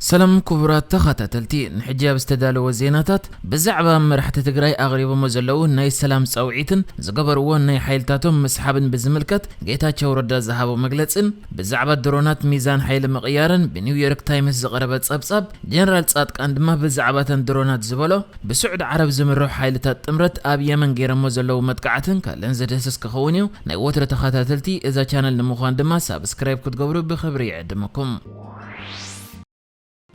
ሰላም ክቡራት ተኸታተልቲ፣ ንሕጂ ኣብ ዝተዳለወ ዜናታት ብዛዕባ መራሕቲ ትግራይ ኣቕሪቦሞ ዘለዉ ናይ ሰላም ጻውዒትን ዝገበርዎ ናይ ሓይልታቶም ምስሓብን ብዝምልከት ጌታቸው ረዳ ዝሃቦ መግለጽን ብዛዕባ ድሮናት ሚዛን ሓይሊ ምቕያርን ብኒውዮርክ ታይምስ ዝቐረበ ጸብጻብ ጀነራል ጻድቃን ድማ ብዛዕባ ተን ድሮናት ዝበሎ ብስዑዲ ዓረብ ዝምርሑ ሓይልታት ጥምረት ኣብ የመን ገይሮሞ ዘለዉ መጥቃዕትን ካልእን ዝድህስስ ክኸውን እዩ። ናይ ወትሮ ተኸታተልቲ እዛ ቻነል ንምዃን ድማ ሳብስክራይብ ክትገብሩ ብኽብሪ ይዕድመኩም።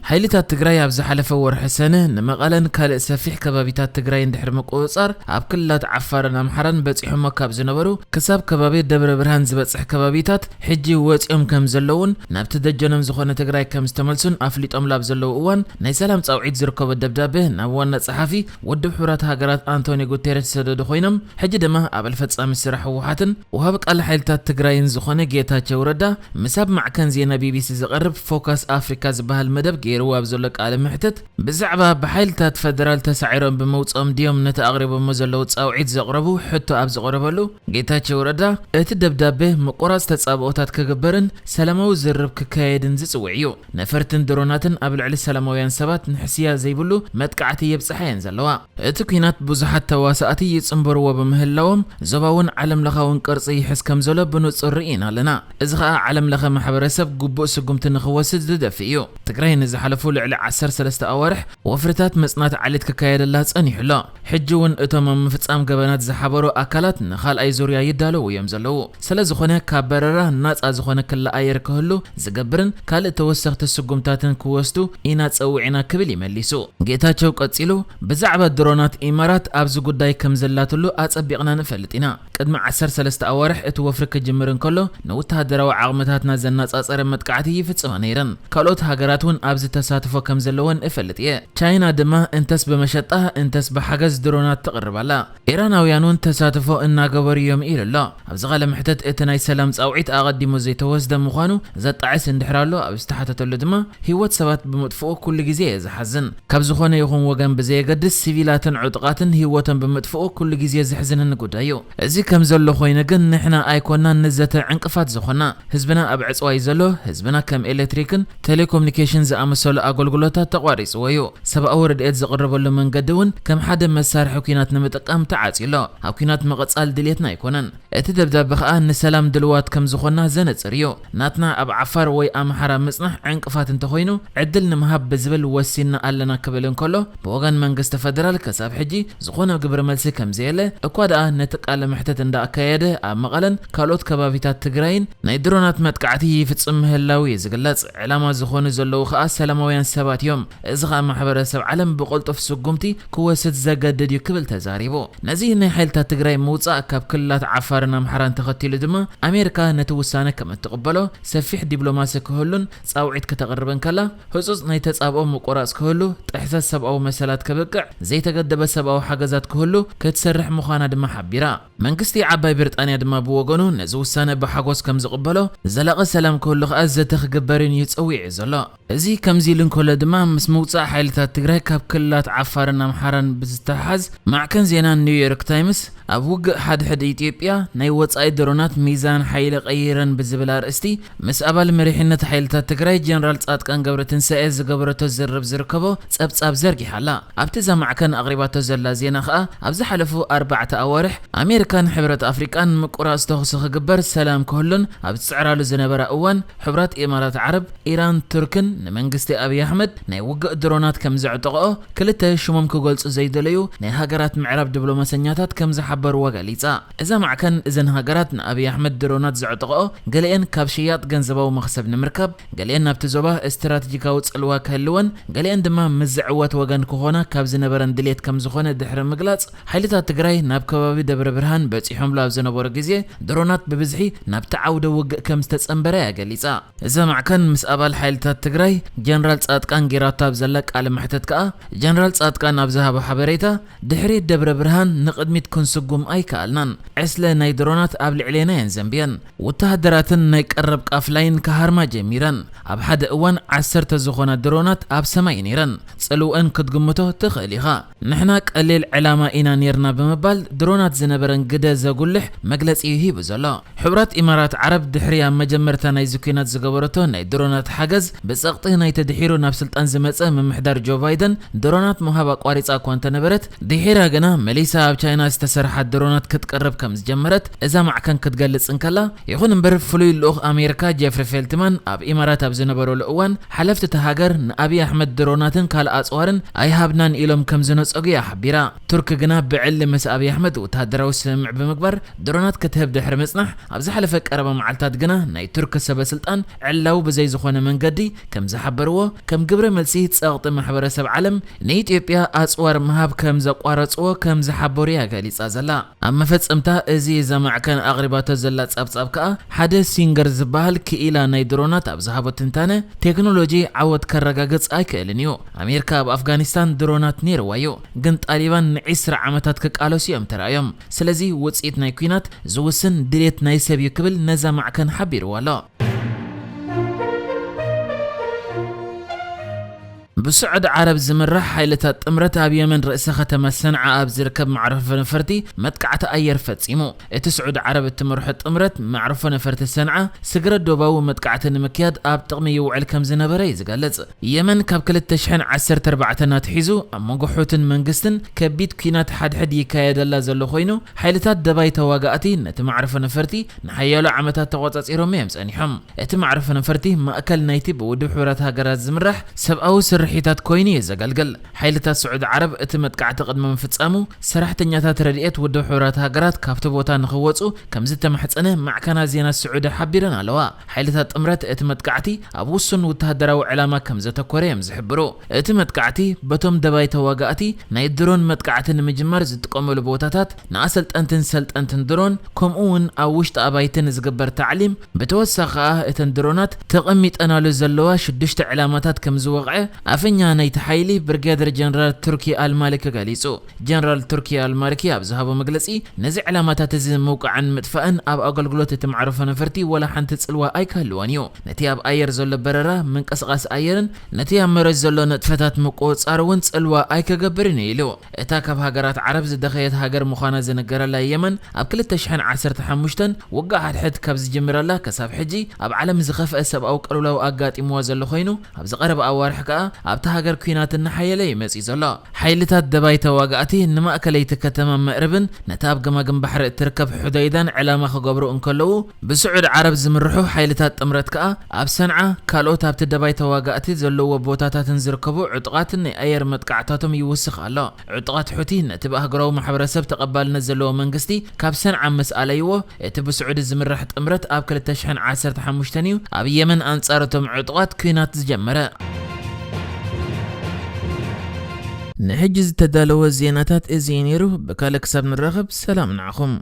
ሓይልታት ትግራይ ኣብ ዝሓለፈ ወርሒ ሰነ ንመቐለን ካልእ ሰፊሕ ከባቢታት ትግራይን ድሕሪ ምቁጽጻር ኣብ ክልላት ዓፋርን ኣምሓራን በጺሖሞ ካብ ዝነበሩ ክሳብ ከባቢ ደብረ ብርሃን ዝበጽሕ ከባቢታት ሕጂ ወጺኦም ከም ዘለውን ናብቲ ደጀኖም ዝኾነ ትግራይ ከም ዝተመልሱን ኣፍሊጦም ላብ ዘለዉ እዋን ናይ ሰላም ጻውዒት ዝርከቦ ደብዳቤ ናብ ዋና ጸሓፊ ውድብ ሕቡራት ሃገራት ኣንቶኒ ጉቴረስ ዝሰደዱ ኮይኖም ሕጂ ድማ ኣባል ፈጻሚ ስራሕ ህወሓትን ወሃቢ ቃል ሓይልታት ትግራይን ዝኾነ ጌታቸው ረዳ ምስ ኣብ ማዕከን ዜና ቢቢሲ ዝቐርብ ፎካስ ኣፍሪካ ዝበሃል መደብ ገይርዎ ኣብ ዘሎ ቃለ መሕትት ብዛዕባ ብሓይልታት ፈደራል ተሳዒሮም ብምውፅኦም ድዮም ነቲ ኣቕሪቦሞ ዘለዉ ጻውዒት ዘቕረቡ ሕቶ ኣብ ዝቐረበሉ ጌታቸው ረዳ እቲ ደብዳቤ ምቁራፅ ተጻብኦታት ክግበርን ሰላማዊ ዝርርብ ክካየድን ዝጽውዕ እዩ። ነፈርትን ድሮናትን ኣብ ልዕሊ ሰላማውያን ሰባት ንሕስያ ዘይብሉ መጥቃዕቲ የብጽሓ እየን ዘለዋ። እቲ ኲናት ብዙሓት ተዋሳእቲ ይጽንበርዎ ብምህላዎም ዞባውን ዓለም ለኻውን ቅርጺ ይሕዝ ከም ዘሎ ብንጹር ርኢና ኣለና። እዚ ኸኣ ዓለም ለኸ ማሕበረሰብ ግቡእ ስጉምቲ ንኽወስድ ዝደፍእ እዩ። ትግራይ ንዝሓለፉ ልዕሊ ዓሰርተ ሰለስተ ኣዋርሕ ወፍርታት ምጽናት ዓሌት ክካየደላ ጸኒሑ ኣሎ። ሕጂ እውን እቶም ኣብ ምፍጻም ገበናት ዝሓበሩ ኣካላት ንኻልኣይ ዙርያ ይዳለዉ እዮም ዘለዉ። ስለ ዝኾነ ካብ በረራ ናጻ ዝኾነ ክሊ ኣየር ክህሉ ዝገብርን ካልእ ተወሰኽቲ ስጉምታትን ክወስዱ ኢና ጸዊዕና ክብል ይመሊሱ። ጌታቸው ቀጺሉ ብዛዕባ ድሮናት ኢማራት ኣብዚ ጉዳይ ከም ዘላትሉ ኣጸቢቕና ንፈልጥ ኢና። ቅድሚ ዓሰርተ ሰለስተ ኣዋርሕ እቲ ወፍሪ ክጅምር እንከሎ ንወተሃደራዊ ዓቕምታትና ዘነጻጸረ መጥቃዕቲ ይፍጽማ ነይረን። ካልኦት ሃገራት እውን ኣብዚ ተሳትፎ ከም ዘለወን እፈልጥ እየ። ቻይና ድማ እንተስ ብመሸጣ እንተስ ብሓገዝ ድሮናት ተቕርብ ኣላ። ኢራናውያን እውን ተሳትፎ እናገበሩ እዮም ኢሉ ኣሎ። ኣብዚ ቃለ መሕትት እቲ ናይ ሰላም ጻውዒት ኣቐዲሙ ዘይተወስደ ምዃኑ ዘጣዕስ እንድሕር ኣሎ ኣብ ዝተሓተተሉ ድማ ህይወት ሰባት ብምጥፍኡ ኩሉ ግዜ እየ ዝሓዝን። ካብ ዝኾነ ይኹን ወገን ብዘየገድስ ሲቪላትን ዕጡቓትን ህይወቶም ብምጥፍኡ ኩሉ ግዜ ዘሕዝነኒ ጉዳይ እዩ። እዚ ከም ዘሎ ኮይኑ ግን ንሕና ኣይኮናን ንዘተ ዕንቅፋት ዝኾና። ህዝብና ኣብ ዕጽዋ እዩ ዘሎ። ህዝብና ከም ኤሌክትሪክን ቴሌኮሙኒኬሽን ዝኣመሰሉ ኣገልግሎታት ተቋሪጽዎ እዩ። ሰብኣዊ ረድኤት ዝቕርበሉ መንገዲ እውን ከም ሓደ መሳርሒ ኲናት ንምጥቃም ተዓጽዩ ኣሎ። ኣብ ኲናት ምቕጻል ድልየትና ኣይኮነን። እቲ ደብዳበ ኸኣ ንሰላም ድልዋት ከም ዝኾና ዘነጽር እዩ። ናትና ኣብ ዓፋር ወይ ኣምሓራ ምጽናሕ ዕንቅፋት እንተኾይኑ ዕድል ንምሃብ ብዝብል ወሲንና ኣለና ክብል እንከሎ ብወገን መንግስቲ ፈደራል ክሳብ ሕጂ ዝኾነ ግብረ መልሲ ከም ዘየለ እኳ ደኣ ነቲ ቃለ መሕተት እንዳኣካየደ ኣብ መቐለን ካልኦት ከባቢታት ትግራይን ናይ ድሮናት መጥቃዕቲ ይፍጽም ምህላው እዩ ዝግለጽ። ዕላማ ዝኾኑ ዘለዉ ኸኣ ሰላማውያን ሰባት እዮም። እዚ ኸኣ ማሕበረሰብ ዓለም ብቕልጡፍ ስጉምቲ ክወስድ ዘገድድ እዩ ክብል ተዛሪቡ። ነዚ ናይ ሓይልታት ትግራይ ምውጻእ ካብ ክልላት ዓፋርን ኣምሓራን ተኸቲሉ ድማ ኣሜሪካ ነቲ ውሳነ ከም እትቕበሎ ሰፊሕ ዲፕሎማሲ ክህሉን ጻውዒት ከተቕርብን ከላ ህጹጽ ናይ ተጻብኦ ምቁራጽ ክህሉ፣ ጥሕሰት ሰብኣዊ መሰላት ከብቅዕ፣ ዘይተገደበ ሰብኣዊ ሓገዛት ክህሉ ክትሰርሕ ምዃና ድማ ሓቢራ። መንግስቲ ዓባይ ብሪጣንያ ድማ ብወገኑ ነዚ ውሳነ ብሓጎስ ከም ዝቕበሎ፣ ዘላቒ ሰላም ክህሉ ከኣ ዘተ ክግበርን እዩ ጸዊዑ ዘሎ። እዚ ከምዚ ኢሉ እንከሎ ድማ ምስ ምውጻእ ሓይልታት ትግራይ ካብ ክልላት ዓፋርን ኣምሓራን ብዝተሓሓዝ ማዕከን ዜና ኒውዮርክ ታይምስ ኣብ ውግእ ሓድሕድ ኢትዮጵያ ናይ ወጻኢ ድሮናት ሚዛን ሓይሊ ቀይረን ብዝብል ኣርእስቲ ምስ ኣባል መሪሕነት ሓይልታት ትግራይ ጀነራል ጻድቃን ገብረትንሳኤ ዝገበረቶ ዝርርብ ዝርከቦ ጸብጻብ ዘርጊሓ ኣላ። ኣብቲ እዛ ማዕከን ኣቕሪባቶ ዘላ ዜና ከኣ ኣብ ዝሓለፉ ኣርባዕተ ኣዋርሕ ኣሜሪካን ሕብረት ኣፍሪቃን ምቁራጽ ተኹሲ ክግበር ሰላም ክህሉን ኣብ ዝጽዕራሉ ዝነበራ እዋን ሕቡራት ኢማራት ዓረብ፣ ኢራን፣ ቱርክን ንመንግስቲ ኣብይ ኣሕመድ ናይ ውግእ ድሮናት ከም ዘዕጠቕኦ ክልተ ሽሞም ክገልጹ ዘይደለዩ ናይ ሃገራት ምዕራብ ዲፕሎማሰኛታት ከም ዝሓበርዎ ገሊጻ። እዛ ማዕከን እዘን ሃገራት ንኣብይ ኣሕመድ ድሮናት ዘዕጠቕኦ ገሊኤን ካብ ሽያጥ ገንዘባዊ መኽሰብ ንምርካብ፣ ገሊኤን ናብቲ ዞባ ስትራተጂካዊ ጽልዋ ክህልወን፣ ገሊኤን ድማ ምስ ዝዕወት ወገን ክኾና ካብ ዝነበረን ድሌት ከም ዝኾነ ድሕሪ ምግላጽ፣ ሓይልታት ትግራይ ናብ ከባቢ ደብረ ብርሃን በጺሖምሉ ኣብ ዝነበሩ ግዜ ድሮናት ብብዝሒ ናብቲ ዓውደ ውግእ ከም ዝተጸንበረ እያ ገሊጻ። እዛ ማዕከን ምስ ኣባል ሓይልታት ትግራይ ጀነራል ጻድቃን ጌራቶ ኣብ ዘላ ቃለ መሕተት ከኣ ጀነራል ጻድቃን ኣብ ዝሃቦ ሓበሬታ ድሕሪ ደብረ ብርሃን ንቕድሚት ክንሱ ክንስጉም ኣይከኣልናን። ዕስለ ናይ ድሮናት ኣብ ልዕሌና እየን ዘንብየን። ወተሃደራትን ናይ ቀረብ ቃፍላይን ክሃርማ ጀሚረን። ኣብ ሓደ እዋን ዓሰርተ ዝኾና ድሮናት ኣብ ሰማይ ነይረን። ጽልውአን ክትግምቶ ትኽእል ኢኻ። ንሕና ቀሊል ዕላማ ኢና ነይርና ብምባል ድሮናት ዝነበረን ግደ ዘጉልሕ መግለጺ እዩ ሂቡ ዘሎ። ሕቡራት ኢማራት ዓረብ ድሕሪ ኣብ መጀመርታ ናይዚ ኲናት ዝገበረቶ ናይ ድሮናት ሓገዝ፣ ብጸቕጢ ናይቲ ድሒሩ ናብ ስልጣን ዝመጸ ምምሕዳር ጆ ባይደን ድሮናት ምሃብ ኣቋሪጻ እኳ እንተነበረት፣ ድሒራ ግና መሊሳ ኣብ ቻይና ዝተሰርሓ ድሮናት ክትቅርብ ከም ዝጀመረት እዛ ማዕከን ክትገልጽ እንከላ፣ ይኹን እምበር ፍሉይ ልኡኽ ኣሜሪካ ጄፍሪ ፌልትማን ኣብ ኢማራት ኣብ ዝነበረሉ እዋን፣ ሓለፍቲ እታ ሃገር ንኣብይ ኣሕመድ ድሮናትን ካልእ ኣጽዋርን ኣይሃብናን ኢሎም ከም ዝነጸጉ እያ ሓቢራ። ቱርክ ግና ብዕሊ ምስ ኣብይ ኣሕመድ ወተሃደራዊ ስምምዕ ብምግባር ድሮናት ክትህብ ድሕሪ ምጽናሕ፣ ኣብ ዝሓለፈ ቀረባ መዓልታት ግና ናይ ቱርክ ሰበ ስልጣን ዕላዊ ብዘይ ዝኾነ መንገዲ ከም ዝሓበርዎ፣ ከም ግብረ መልሲ ጸቕጢ ማሕበረሰብ ዓለም ንኢትዮጵያ ኣጽዋር ምሃብ ከም ዘቋረጽዎ ከም ዝሓበሩ እያ ገሊጻ ዘላ። ኣብ መፈጸምታ፣ እዚ እዛ ማዕከን ኣቕሪባቶ ዘላ ጸብጻብ ከኣ፣ ሓደ ሲንገር ዝበሃል ክኢላ ናይ ድሮናት ኣብ ዝሃቦ ትንታነ፣ ቴክኖሎጂ ዓወት ከረጋግጽ ኣይክእልን እዩ። ኣሜሪካ ኣብ ኣፍጋኒስታን ድሮናት ነይርዋ እዩ፣ ግን ጣሊባን ንዒስራ ዓመታት ክቃለሱ እዮም ተራእዮም። ስለዚ ውጽኢት ናይ ኲናት ዝውስን ድሌት ናይ ሰብ እዩ ክብል ነዛ ማዕከን ሓቢርዋ ኣሎ። ብስዑዲ ዓረብ ዝምራሕ ሓይልታት ጥምረት ኣብ የመን ርእሰ ከተማ ሰንዓ ኣብ ዝርከብ መዕርፎ ነፈርቲ መጥቃዕቲ ኣየር ፈጺሙ። እቲ ስዑዲ ዓረብ እትመርሖ ጥምረት መዕርፎ ነፈርቲ ሰንዓ ስግረ ዶባዊ መጥቃዕቲ ንምክያድ ኣብ ጥቕሚ ይውዕል ከም ዝነበረ እዩ ዝገልጽ። የመን ካብ ክልተ ሽሕን ዓሰርተ ኣርባዕተን ኣትሒዙ ኣብ መንጎ ሑትን መንግስትን ከቢድ ኲናት ሓድሕድ ይካየደላ ዘሎ ኮይኑ፣ ሓይልታት ደባይ ተዋጋእቲ ነቲ መዕርፎ ነፈርቲ ንሓያሎ ዓመታት ተቖጻጺሮም እዮም ጸኒሖም። እቲ መዕርፎ ነፈርቲ ማእከል ናይቲ ብውድብ ሕቡራት ሃገራት ዝምራሕ ሰብኣዊ ስርሒታት ኮይኑ እዩ ዘገልግል። ሓይልታት ስዑዲ ዓረብ እቲ መጥቃዕቲ ቅድሚ ምፍጻሙ፣ ሰራሕተኛታት ረድኤት ውድብ ሕቡራት ሃገራት ካብቲ ቦታ ንኽወጹ ከም ዝተማሕጸነ ማዕከናት ዜና ስዑዲ ሓቢረን ኣለዋ። ሓይልታት ጥምረት እቲ መጥቃዕቲ ኣብ ውሱን ወተሃደራዊ ዕላማ ከም ዘተኮረ እዮም ዝሕብሩ። እቲ መጥቃዕቲ በቶም ደባይ ተዋጋእቲ ናይ ድሮን መጥቃዕቲ ንምጅማር ዝጥቀመሉ ቦታታት፣ ንኣሰልጠንትን ሰልጠንትን ድሮን፣ ከምኡ እውን ኣብ ውሽጢ ኣባይቲ ንዝግበር ታዕሊም፣ ብተወሳኺ ከኣ እተን ድሮናት ተቐሚጠናሉ ዘለዋ ሽዱሽተ ዕላማታት ከም ዝወቕዐ ኣፈኛ ናይቲ ሓይሊ ብርጌደር ጀነራል ቱርኪ ኣልማሊክ ገሊጹ። ጀነራል ቱርኪ ኣልማሊኪ ኣብ ዝሃቦ መግለጺ፣ ነዚ ዕላማታት እዚ ምውቃዕን ምጥፋእን ኣብ ኣገልግሎት እቲ መዕርፎ ነፈርቲ ወላ ሓንቲ ጽልዋ ኣይክህልዎን እዩ። ነቲ ኣብ ኣየር ዘሎ በረራ፣ ምንቅስቓስ ኣየርን ነቲ ኣብ መሬት ዘሎ ንጥፈታት ምቁጽጻር እውን ጽልዋ ኣይክገብርን እዩ ኢሉ። እታ ካብ ሃገራት ዓረብ ዝደኸየት ሃገር ምዃና ዝንገረላ የመን፣ ኣብ ክልተ ሽሕን ዓሰርተ ሓሙሽተን ውግእ ሓድሕድ ካብ ዝጅምረላ ክሳብ ሕጂ ኣብ ዓለም ዝኸፍአ ሰብኣዊ ቅልውላው ኣጋጢምዋ ዘሎ ኮይኑ፣ ኣብዚ ቀረባ ኣዋርሕ ከኣ ኣብታ ሃገር ኲናት እናሓየለ እዩ መጺኡ ዘሎ። ሓይልታት ደባይ ተዋጋእቲ ንማእከለይቲ ከተማ መእርብን ነታ ኣብ ገማግም ባሕሪ እትርከብ ሑደይዳን ዕላማ ክገብሩ እንከለዉ፣ ብስዑዲ ዓረብ ዝምርሑ ሓይልታት ጥምረት ከኣ ኣብ ሰንዓ፣ ካልኦት ኣብቲ ደባይ ተዋጋእቲ ዘለዎ ቦታታትን ዝርከቡ ዕጡቓት ናይ ኣየር መጥቃዕታቶም ይውስኽ ኣሎ። ዕጡቓት ሑቲ ነቲ ብኣህጉራዊ ማሕበረሰብ ተቐባልነት ዘለዎ መንግስቲ ካብ ሰንዓ ምስ ኣለይዎ፣ እቲ ብስዑዲ ዝምራሕ ጥምረት ኣብ ክልተ ሽሕን ዓሰርተ ሓሙሽተን እዩ ኣብ የመን ኣንጻር እቶም ዕጡቓት ኲናት ዝጀመረ። ንሕጂ ዝተዳለወ ዜናታት እዚ እዩ ነይሩ። ብካልእ ክሳብ ንራኸብ፣ ሰላም ንዓኹም።